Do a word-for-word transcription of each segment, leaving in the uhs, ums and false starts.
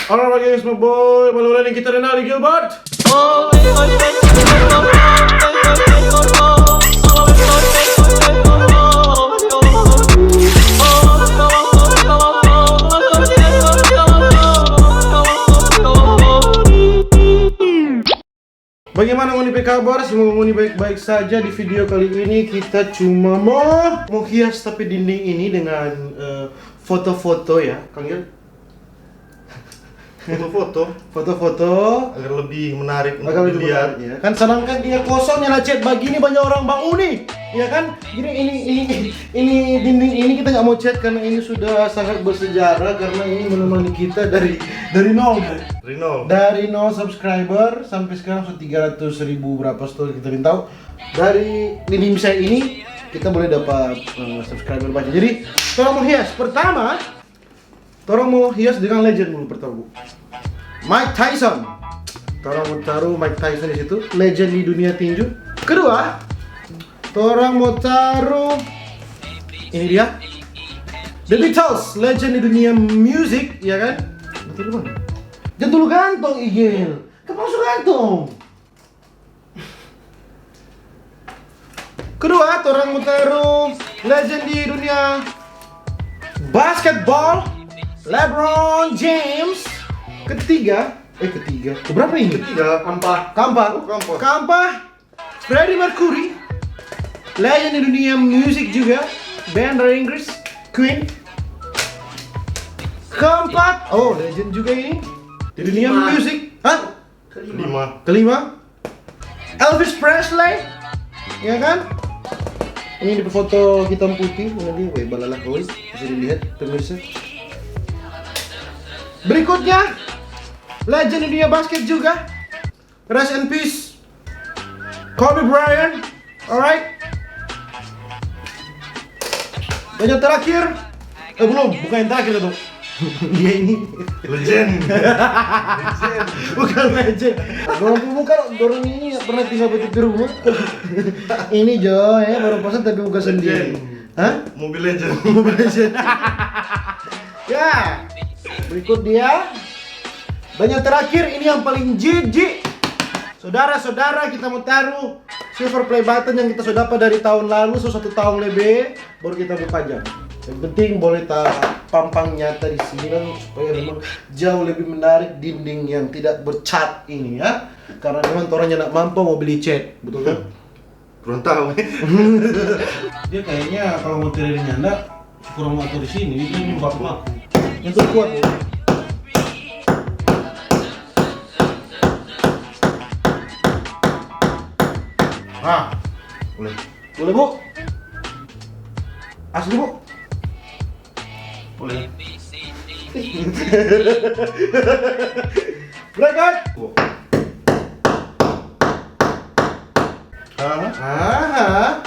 Halo lagi, it's my boy Malora dan kita Renaldi Gilbert. Bagaimana ngoni pe kabar? Semoga ngoni baik-baik saja. Di video kali ini kita cuma mau, mau hias tapi dinding ini dengan, eh, foto-foto ya, Kang Gil? Foto-foto. Foto-foto. Agar lebih menarik untuk dilihat. Agar lebih menarik, ya. Kan sedangkan dia kosong, nyanda cat bagini, banyak orang bauni, ya kan? Jadi ini, ini, ini dinding ini kita nggak mau cat karena ini sudah sangat bersejarah, karena ini menemani kita dari, dari nol, bro. Dari nol. Dari nol subscriber sampai sekarang sudah tiga ratus ribu berapa, setelah kita tahu. Dari dinding saya ini kita boleh dapat, eh, subscriber banyak. Jadi, kalau mau hias, pertama, torang mo hias dengan legend dulu pertama, Bu. Mike Tyson. Torang mo taru Mike Tyson di situ, legend di dunia tinju. Kedua, torang mo taru, ini dia, The Beatles, legend di dunia music, ya kan? Betul, Bang. Jangan dulu gantong, Igel. Kan palsu gantong. Kedua, torang mo taru legend di dunia basketball, LeBron James. Ketiga, eh, ketiga. Keberapa ini? Ketiga. Keempat. Keempat. Oh, keempat. Keempat, Freddie Mercury. Legend di dunia musik juga. Band dari Inggris, Queen. Keempat, oh, legend juga ini. Di dunia musik. Hah? Kelima. Kelima, Elvis Presley, ya kan? Ini di foto hitam putih, ini dia, weh, balalak, weh, bisa dilihat, pemirsa. Berikutnya, legend di dunia basket juga, rest in peace, Kobe Bryant. Alright. Dan yang terakhir, eh, belum, bukan yang terakhir itu. Dia ini legend. Legend. Bukan legend. Dorang pe muka, dorang ini pernah tinggal begitu di rumah. Ini jo, ya, baru pasang tapi muka sendiri. Legend. Hah? Mobile Legend. Mobile Legend. Ya, berikut dia. Dan yang terakhir, ini yang paling jijik. Saudara-saudara, kita mo taru silver play button yang kita so dapa dari tahun lalu, so satu tahun lebe, baru kita mo pajang. Yang penting boleh ta pampang nyata di sini, dan supaya memang jauh lebih menarik dinding yang tidak bercat ini, ya. Karena memang torang nyanda mampu mo beli cat, betul kan? Kurang tahu. Dia kayaknya kalau mau tidur nyanda, kurang mau atur di sini, dia ini baku-baku. Yang tuh kuat ya. Ah, boleh. Boleh, Bu? Asli, Bu? Boleh. Berangkat. Aha. Aha.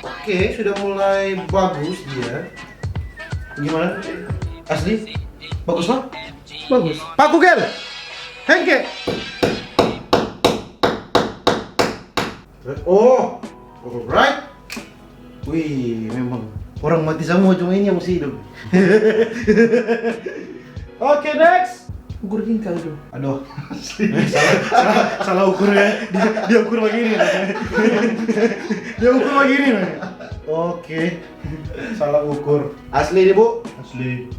Oke, sudah mulai bagus dia. Gimana? Asli? Bagus, Pak? Bagus. Pak Kugel. Hengke. Oh, alright. Wih, memang orang mati semua, cuma ini yang masih hidup. Oke, next. Ukur tingkah tu. Aduh. Salah, salah, salah ukur ya. Dia, dia ukur begini. Dia ukur begini, men. Oke. Salah ukur. Asli ni, Bu? Asli.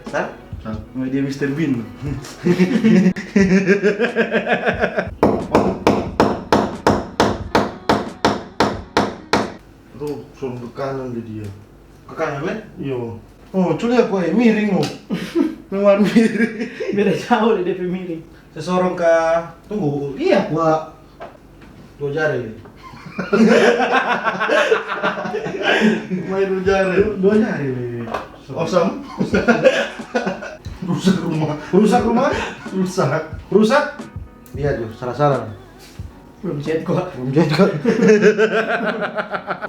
Sah? Sah. Nama dia Mister Bean. Tuh, suruh ke kanan deh dia. Ke kanan, men? Iyo. Oh, cu lia kua, eh, miring no. Memang miring. Beda jauh deh dia pe miring. Sesorong ka, tunggu, iya kua. Dua jari. Main dua jari. Dua, dua jari, weh. Osam. Rusak rumah. Rusak rumah? Rusak. Rusak? Iya, jo, salah-salah. Belum jahit kua. Belum jahit kua.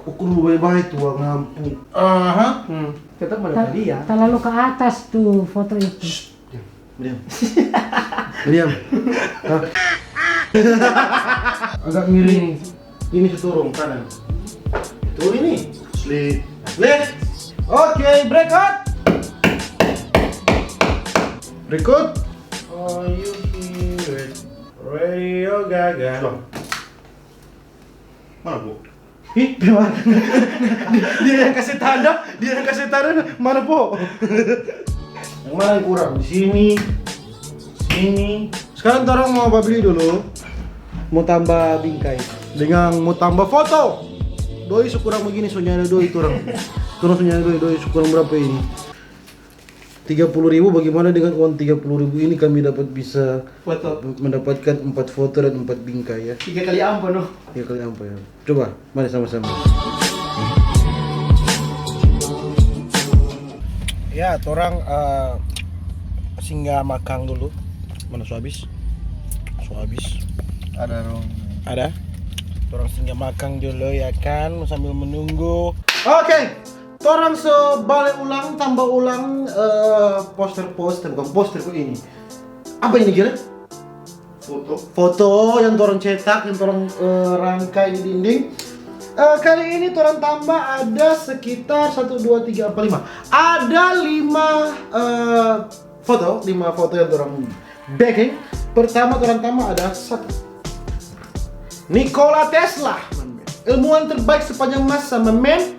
Ukur lu bae-bae tu, ngampu. Aha. Hmm, tetap ada Ta-, dia. Terlalu ke atas tuh foto itu. Shh, diam. Diam. Diam. Hah? Agak miring. Ini seturung kanan. Itu ini. Asli. Asli. Oke, break out. Berikut. Are you here? Radio Gaga. Sudah. Mana, Bu? Ih, dia mana? Dia, dia yang kasih tanda, dia yang kasih tanda. Mana, Po? Yang mana yang kurang? Di sini, sini. Sekarang torang mo babli dulu. Mo tamba bingkai. Deng mo tamba foto. Doi so kurang bagini, so nyanda doi torang. Torang so nyanda doi, doi so kurang berapa ini? Tiga puluh ribu, bagaimana dengan uang tiga puluh ribu ini kami dapat bisa Foto. mendapatkan empat foto dan empat bingkai, ya? Tiga kali ampo, no? Tiga kali ampo, ya. Coba, mari sama-sama. Ya, torang, eh, singgah makang dulu. Mana so habis? So habis. Ada dong. Ada? Torang singgah makang dulu, ya kan, sambil menunggu. Oke, torang so bale ulang, tamba ulang, eh, poster-poster, bukan poster kok ini. Apa ini, Gere? Foto. Foto yang torang cetak, yang torang, eh, rangkai di dinding. Eh, kali ini torang tamba ada sekitar satu, dua, tiga, empat, lima. Ada lima, eh, foto, lima foto yang torang backing. Pertama torang tamba ada satu. Nikola Tesla, my man. Ilmuwan terbaik sepanjang masa, my man.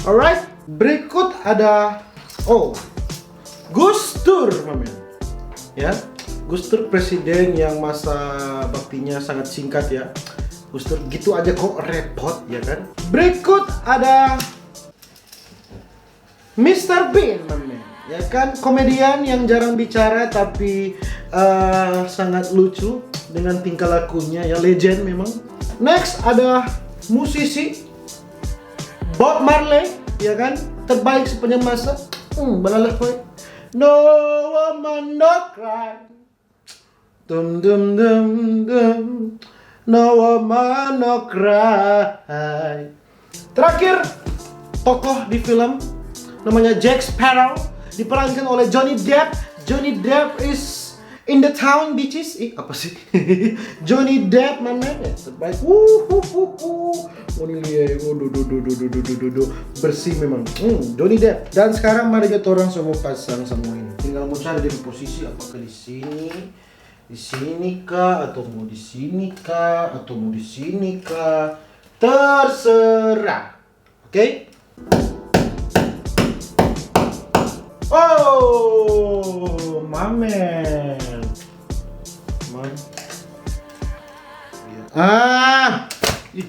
Alright. Berikut ada, oh, Gus Dur, my man. Ya, Gus Dur presiden yang masa baktinya sangat singkat, ya. Gus Dur gitu aja kok repot, ya kan? Berikut ada Mister Bean, my man. Ya kan, komedian yang jarang bicara tapi, eh, sangat lucu dengan tingkah lakunya, ya, legend memang. Next ada musisi Bob Marley, ya kan, terbaik sepanjang masa. Hmm, balala koi. No woman no cry. Dum dum dum dum. No woman no cry. Terakhir, tokoh di film namanya Jack Sparrow, diperankan oleh Johnny Depp. Johnny Depp is in the town, bitches. Ih, apa sih? Johnny Depp, my man, ya, terbaik. Wuhuhuhu. Ngoni lia, oh, do, do, do. Bersih memang. Hmm, Johnny Depp. Dan sekarang mari kita orang semua pasang semua ini. Tinggal mau cari dia posisi, apakah di sini, di sini kah, atau mau di sini kah, atau mau di sini kah? Terserah. Oke? Oh, my man. Man. Iya. Ah. Ih.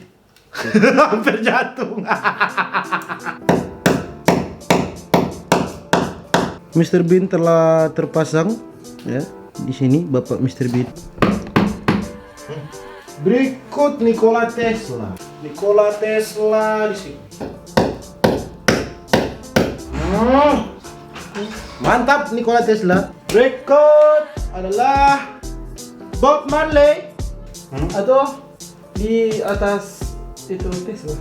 Hampir jatuh. Mister Bean telah terpasang, ya, di sini, Bapak Mister Bean. Berikut Nikola Tesla. Nikola Tesla di sini. Hmm. Mantap, Nikola Tesla. Berikut adalah Bob Marley. Hmm? Atau di atas itu Tesla.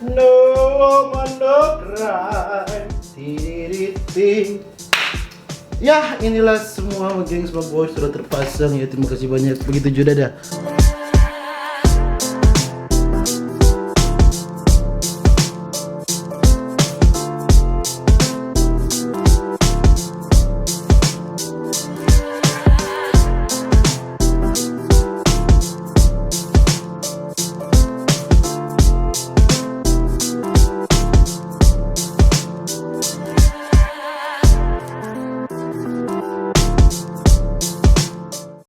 No woman no cry. Tiririti. Ya, inilah semua, gengs, semua boys sudah terpasang ya. Terima kasih banyak. Begitu juga, dadah.